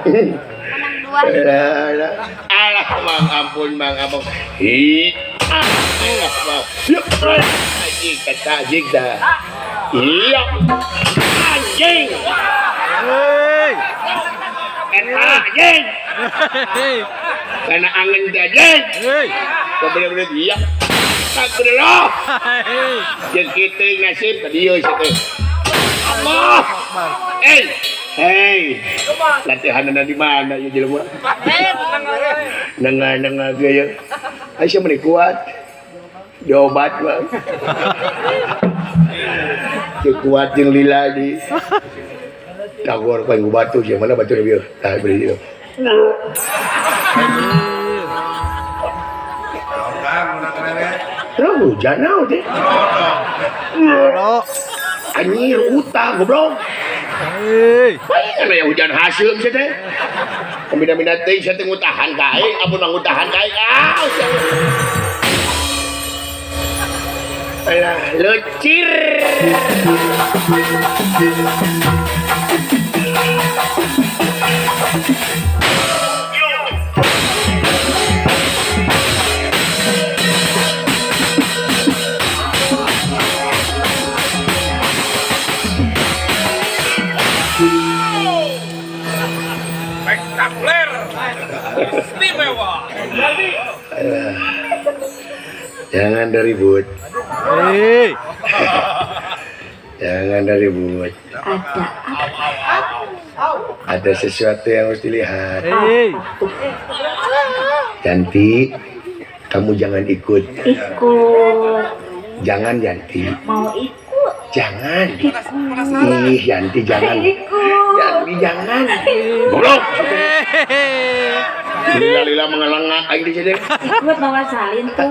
Menang 2. Alah, Mang, ampun, Mang, ampun. Hi. Alah, Mang. Yuk, anjing, kata anjing dah. Iya. Anjing. Hei. Eta anjing. Hei. Karena angin teh anjing. Hei. Kau bener-bener iya. Tak bener. Hei. Jeung kitu nasib tadi ieu teh. Allah. Hey. Hey. Latihanna di mana ieu jelema? Nengah-nengah ge ieu. Aisyah meni kuat. Diobat mah. Teu kuat jeung lila di. Tagor kan batu jeung mana batu ieu? Tah beri ieu. Terus hujan naon teh? Anjir utang goblok. Hei. Palingan aya hujan haseum sia teh. Pembina-bina teh sia teh ngutahan ka aing, ampun ngutahan ka aing. Ah, sia. Alah, lecir. Spektakuler. Istimewa. Jangan ribut. Hei. Jangan ribut. Ada Ada sesuatu yang harus dilihat. Hei. Yanti, kamu jangan ikut. Ikut. Jangan Yanti. Mau ikut. Jangan. Ih, Yanti jangan. Ikut. Yanti jangan. Goblok. Lila-lila mengelengak aing di sini. Ikut bawa salin tuh.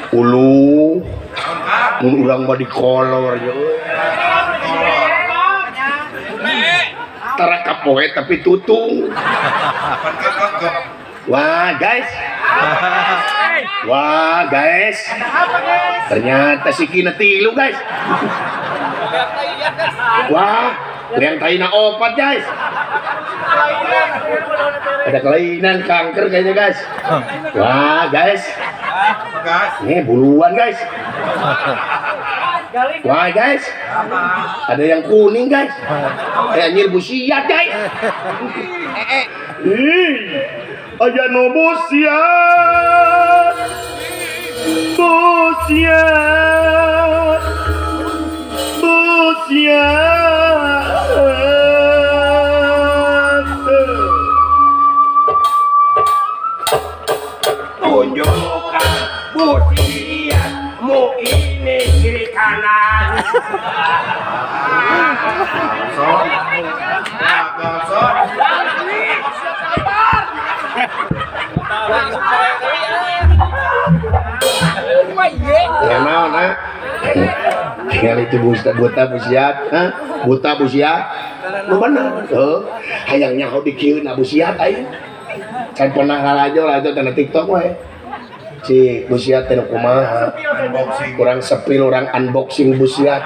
Ulu. Mun urang mah dikolor nya euy. Tara kapoe tapi tutung. Wah, guys. Wah, guys. Ternyata si kina tilu, guys. Wah, liang taina opat, guys. Ada kelainan kanker kayaknya, guys. Wah, guys. Ini buluan, guys. Wah, guys. Ada yang kuning, guys. Anjir busiat, guys. Ih, aya nu busiat. Busiat. Busiat. Tunjukkan busiatmu ini kiri kanan. Ya naon, ha? Tinggal itu buta, buta busiat, ha? Buta busiat. Nu bener, heuh. Hayang nyaho di kieu na busiat aing. Can pernah lalajo lalajo teh TikTok we. Si busiat teh nu kumaha? Kurang sepil orang unboxing busiat.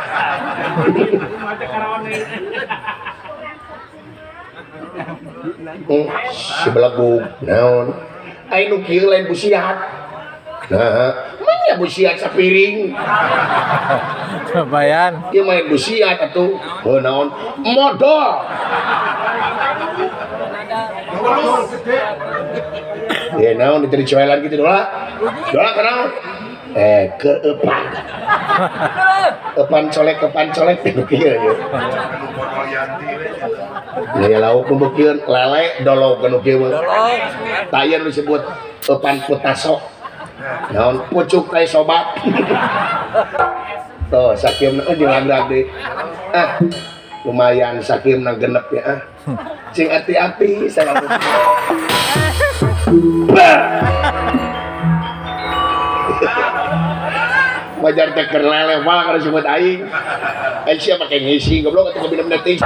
Si belagug naon? Aing nu kieu lain busiat. Nah, mana busiat sapiring? Lumayan. Ieu main busiat atuh. Heuh naon? Modal. Ya naon diteri coelan gitu dola. Dola kana? Ke eupan. Eupan colek, eupan colek nu kieu ye. Ya lauk nu beukeun lele dolog nu kieu mah. Tah ieu nu disebut eupan putaso. Naon pucuk teh sobat. Tuh sakieu mah jeung lagrak deui. Ah, lumayan sakieu mah genep ya ah. Cing hati-hati saya. Wajar teh keur lele mah kana disebut aing. Aing sia make ngisi goblok atuh kabina teh.